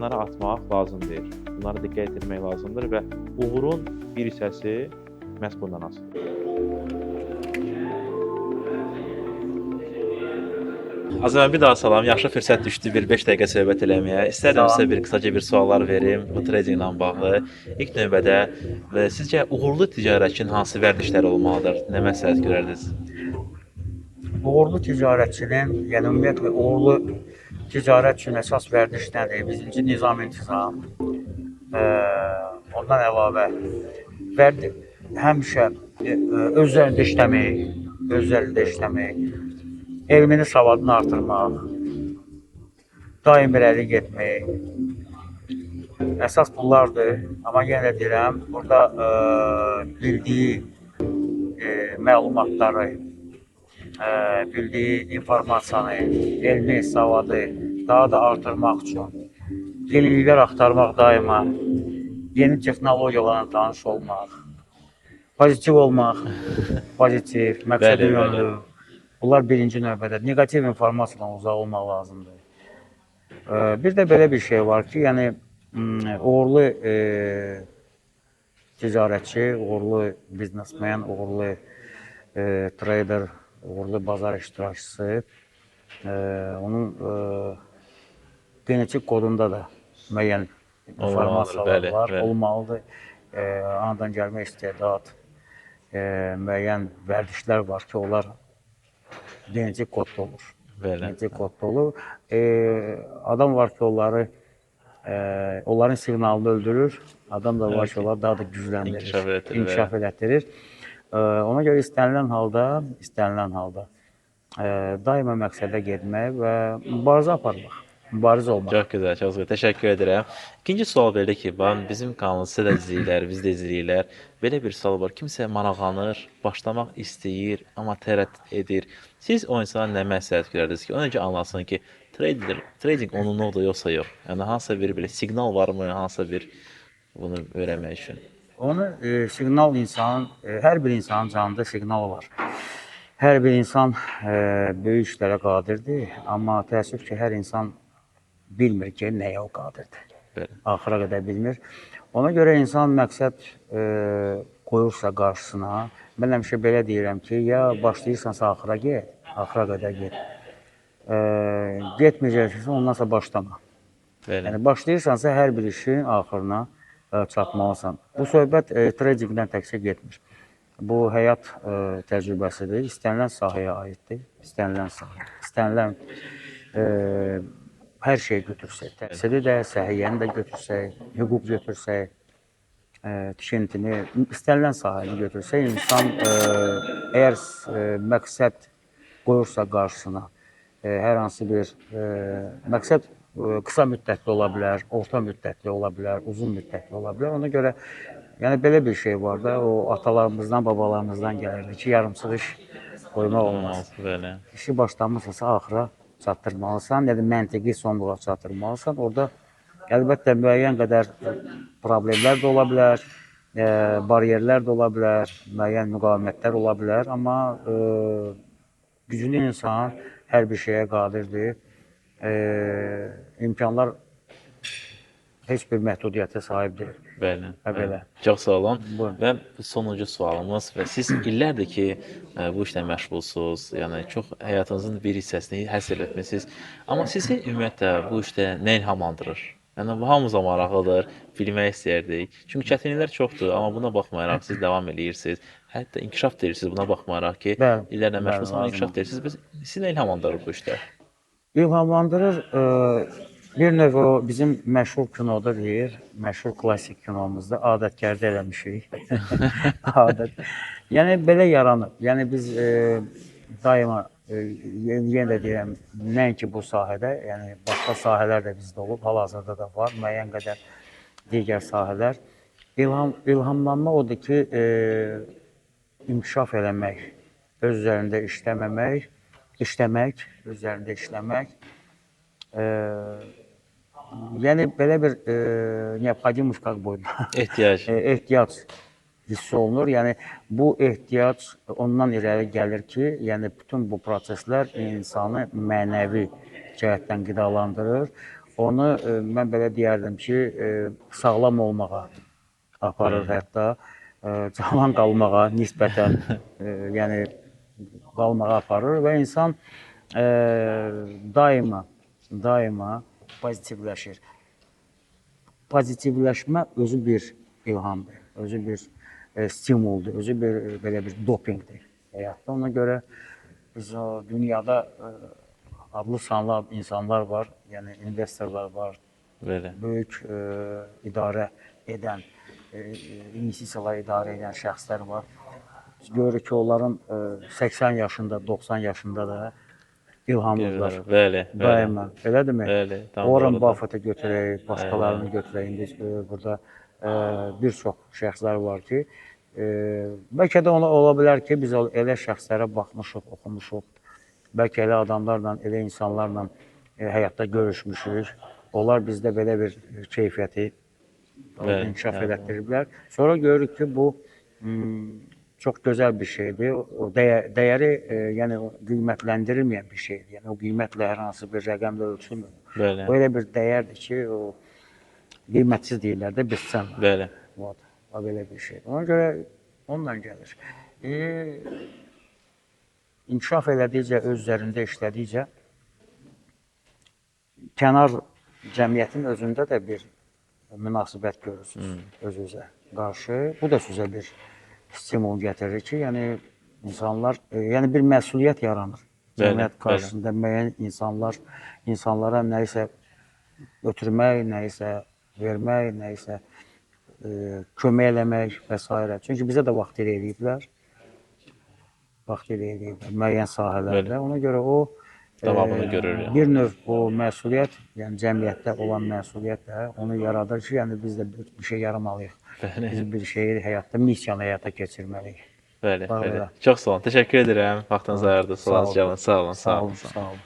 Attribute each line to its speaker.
Speaker 1: kənara atmaq lazım deyil. Bunlara diqqət etmək lazımdır və uğurun bir hissəsi məhz bundan asılıdır. Azər, bir daha salam. Yaxşı fürsət düşdü bir 5 dəqiqə söhbət eləməyə. İstərdim sizə bir qısaca bir suallar verim bu tradinglə bağlı. İlk növbədə və sizcə uğurlu ticarətçinin hansı vərdişləri olmalıdır? Nə məsləhət görərdiniz?
Speaker 2: Uğurlu ticarətçinin, yəni ümumiyyətlə uğurlu ticarət üçün əsas vərdiş nədir? Birinci nizam intizam. Ondan əlavə həmişə öz üzərində işləmək, öz üzərində işləmək, elmini, savadını artırmaq, daim irəli getmək. Əsas bunlardır. Amma yenə də deyirəm, burada bildiyi məlumatları, bildiyi informasiyanı, elmi, savadı daha da artırmaq üçün yeniliklər axtarmaq daima, yeni texnologiyalarla tanış olmaq, pozitiv olmaq, pozitiv, məqsədə yönlü. Bunlar birinci növbədə. Neqativ informasiyadan uzaq olmaq lazımdır. Bir də belə bir şey var ki, yəni uğurlu ticarətçi, uğurlu biznesmen, uğurlu trader, uğurlu bazar iştirakçısı, onun genetik kodunda da müəyyən informasiyalar var, olmalıdır. Anadan gəlmə istedad, müəyyən vərdişlər var ki, onlar genetik kodda olur. Genetik kodda olur. Adam var ki, onları onların siqnalını öldürür. Adam da var ki, onları daha da gücləndirir, inkişaf elətdirir. Ona görə istənilən halda, daima məqsədə getmək və mübarizə aparmaq, mübariz olmaq.
Speaker 1: Çox gözəl, çox gözəl. Təşəkkür edirəm. İkinci sual belə ki, bizim kanalı sizə də izləyirlər, biz də izləyirlər. Belə bir sual var. Kimsə maraqlanır, başlamaq istəyir, amma tərəddüd edir. Siz o insana nə məsləhət görərdiniz ki, o necə anlasın ki, trading onunluqdur yoxsa yox? Yəni hansısa bir belə siqnal varmı, hansısa bir bunu öyrənmək üçün?
Speaker 2: Onu siqnal insanın, hər bir insanın canında siqnal var. Hər bir insan böyük işlərə qadirdir, amma təəssüf ki, hər insan bilmir ki, nəyə o qadirdir. Bəli. Axıra qədər bilmir. Ona görə insan məqsəd qoyursa qarşısına, mən həmişə belə deyirəm ki, ya başlayırsansa axıra get, axıra qədər get. Getməyəcəksə, ondansa başlama. Bəli. Yəni başlayırsansa hər bir işin axırına çatmalısan. Bu söhbət tradingdən təkcə getmir. Bu həyat təcrübəsidir. İstənilən sahəyə aiddir. İstənilən sahə, istənilən hər şeyi götürsək, təhsili də, səhiyyəni də götürsək, hüquq götürsək, tikintini, istənilən sahəni götürsək, insan əgər məqsəd qoyursa qarşısına, hər hansı bir məqsəd qısa müddətli ola bilər, orta müddətli ola bilər, uzun müddətli ola bilər. Ona görə yəni belə bir şey var da, o atalarımızdan, babalarımızdan gəlirdi ki, yarımçıq iş qoymaq olmaz. Bəli. İşi başlamısansa axıra çatdırmalısan, ya da məntiqi sonluğa çatdırmalısan. Orada əlbəttə müəyyən qədər problemlər də ola bilər, bariyerlər də ola bilər, müəyyən müqavimətlər ola bilər, amma güclü insan hər bir şeyə qadirdir. İmkanlar heç bir məhdudiyyətə sahib deyil.
Speaker 1: Bəli. Və belə. Çox sağ olun. Buyurun. Və sonuncu sualımız və siz illərdir ki, bu işlə məşğulsunuz. Yəni çox həyatınızın bir hissəsini həsr etmisiniz. Amma sizi ümumiyyətlə bu işdə nə ilhamlandırır? Yəni bu hamımıza maraqlıdır, bilmək istəyərdik. Çünki çətinliklər çoxdur, amma buna baxmayaraq siz davam eləyirsiniz. Hətta inkişaf da edirsiniz buna baxmayaraq ki, illərlə məşğulsunuz, amma inkişaf da edirsiniz. Bəs sizi nə ilhamlandırır bu işdə?
Speaker 2: İlhamlandırır, bir növ o bizim məşhur kinoda deyir, məşhur klassik kinomuzda adətkərdə eləmişik. Adət. Yəni belə yaranıb. Yəni biz daima yenə də deyirəm, nəinki bu sahədə, yəni başqa sahələr də bizdə olub, hal-hazırda da var, müəyyən qədər digər sahələr. İlhamlanma odur ki, inkişaf eləmək, öz üzərində işləməmək, işləmək, öz üzərində işləmək. Yəni belə bir необходимость как бы
Speaker 1: ehtiyac
Speaker 2: ehtiyac hiss olunur. Yəni bu ehtiyac ondan irəli gəlir ki, yəni bütün bu proseslər insanı mənəvi cəhətdən qidalandırır. Onu mən belə deyərdim ki, sağlam olmağa aparır, hətta cavan qalmağa nisbətən, yəni qalmağa aparır və insan daima pozitivləşir. Pozitivləşmə özü bir ilhamdır, özü bir stimuldur, özü bir belə bir dopingdir həyatda. Ona görə biz o dünyada adlı sanlı insanlar var, yəni investorlar var,
Speaker 1: Belə.
Speaker 2: Böyük idarə edən, investisiyalar idarə edən şəxslər var. Biz görürük ki, onların 80 yaşında, 90 yaşında da ilhamlıdırlar.
Speaker 1: Bəli, bəli.
Speaker 2: Daima, elədirmi?
Speaker 1: Bəli, tam
Speaker 2: Warren
Speaker 1: doğrudur.
Speaker 2: Buffett-ı götürək, başqalarını götürək. İndi burada bir çox şəxslər var ki, bəlkə də ona ola bilər ki, biz elə şəxslərə baxmışıq, oxumuşuq. Bəlkə elə adamlarla, elə insanlarla həyatda görüşmüşük. Onlar bizdə belə bir keyfiyyəti inkişaf elətdiriblər. Sonra görürük ki, bu çox gözəl bir şeydir. O dəyəri, yəni o qiymətləndirilməyən bir şeydir. Yəni o qiymətlə hər hansı bir rəqəmlə ölçülmür.
Speaker 1: Bəli.
Speaker 2: O elə bir dəyərdir ki, o qiymətsiz deyirlər də bizsən.
Speaker 1: Bəli.
Speaker 2: Vot, o belə bir şeydir. Ona görə onunla gəlir. İnkişaf elədikcə, öz üzərində işlədikcə kənar cəmiyyətin özündə də bir münasibət görürsünüz öz-özə qarşı. Bu da sizə bir stimul gətirir ki, yəni insanlar, yəni bir məsuliyyət yaranır. Cəmiyyət qarşısında müəyyən insanlar, insanlara nəyisə ötürmək, nəyisə vermək, nəyisə kömək eləmək və s. Çünki bizə də vaxt elə eləyiblər. Vaxt elə eləyiblər müəyyən sahələrdə.
Speaker 1: Bəli.
Speaker 2: Ona görə o
Speaker 1: Davamını görür yəni.
Speaker 2: Bir növ o məsuliyyət, yəni cəmiyyətdə olan məsuliyyət də onu yaradır ki, yəni biz də bir şey yaramalıyıq.
Speaker 1: Bəli.
Speaker 2: Biz bir şeyi həyatda, missiyanı həyata keçirməliyik.
Speaker 1: Bəli,
Speaker 2: Bax
Speaker 1: bəli.
Speaker 2: belə.
Speaker 1: Çox sağ olun. Təşəkkür edirəm. Vaxtınızı ayırdınız.
Speaker 2: Sağ olun.
Speaker 1: Sağ olun. Sağ olun.
Speaker 2: Sağ olun, sağ olun.